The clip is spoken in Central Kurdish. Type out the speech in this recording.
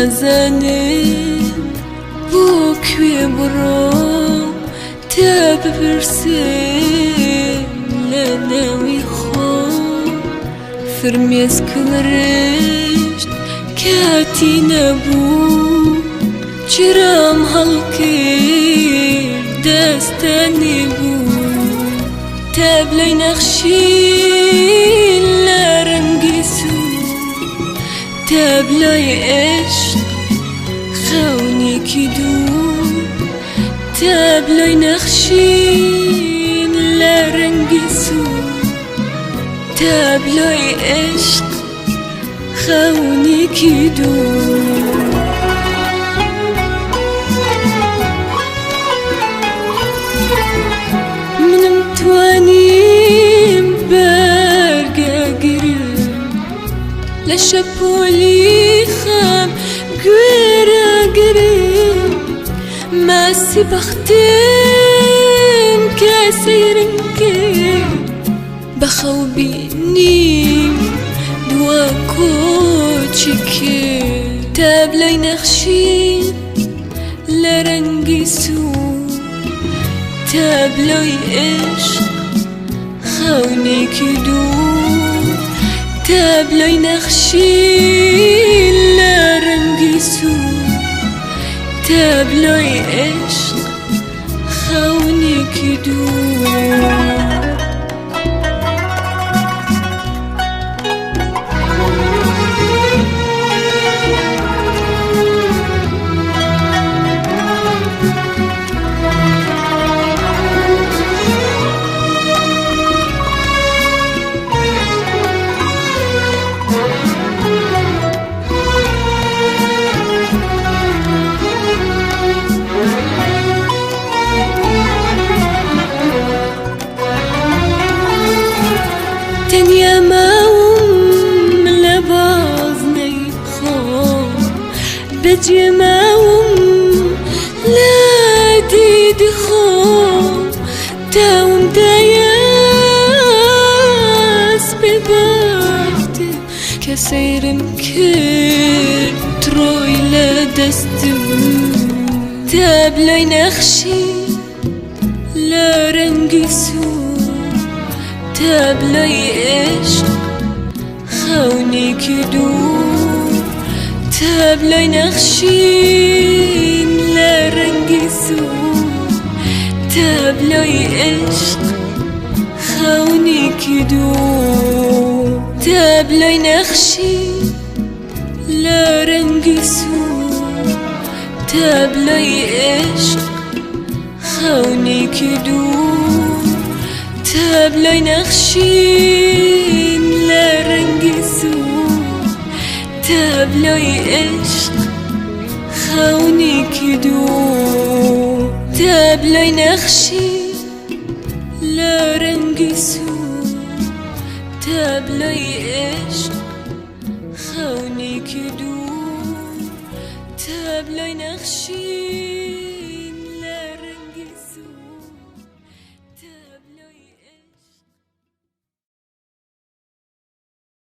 نازانم بۆ کوێ بڕۆم تا بپرسم لە ناوی خۆم. فرمێسکم ڕشت کاتی نەبوو، چرام هەڵکرد داستانی بوو. تابلۆی نەخشین لە ڕەنگی سوور، تابلۆی عشق خەونێکی دوور. تابلۆی نەخشین لە ڕەنگی سوور، تابلۆی عشق خەونێکی دوور. منم توانیم بەرگەگرم لە شەپۆلی خەم گوێرەگرم، ماسی بەختم کە سەیرم کرد بە خەو بینیم دوا کۆچی کرد. تابلۆی نەخشین لە ڕەنگی سوور، تابلۆی عشق خەونێکی دوور. تابلۆی نەخشین لە ڕەنگی سوور، تابلۆی عشق خەونێکی دوور. تەنیا ماوم لە بازنەی خۆم، بەجێ ماوم لە دیدی خۆم. تاوم دایاس بێبەختێ کە سەیرم کرد تڕۆی لە دەستم. تابلۆی نەخشی لە ڕەنگی سوور، تابلۆی عشق خەونێکی دوور. تابلۆی نەخشین لە ڕەنگی سوور، تابلۆی عشق خەونێکی دوور. تابلۆی نەخشین لە ڕەنگی سوور، تابلۆی عشق خەونێکی دوور. تابلۆی نەخشین لە ڕەنگی سوور، تابلۆی عشق خەونێکی دوور. تابلۆی نەخشین لە ڕەنگی سوور، تابلۆی عشق خەونێکی دوور. تابلۆی نەخشین.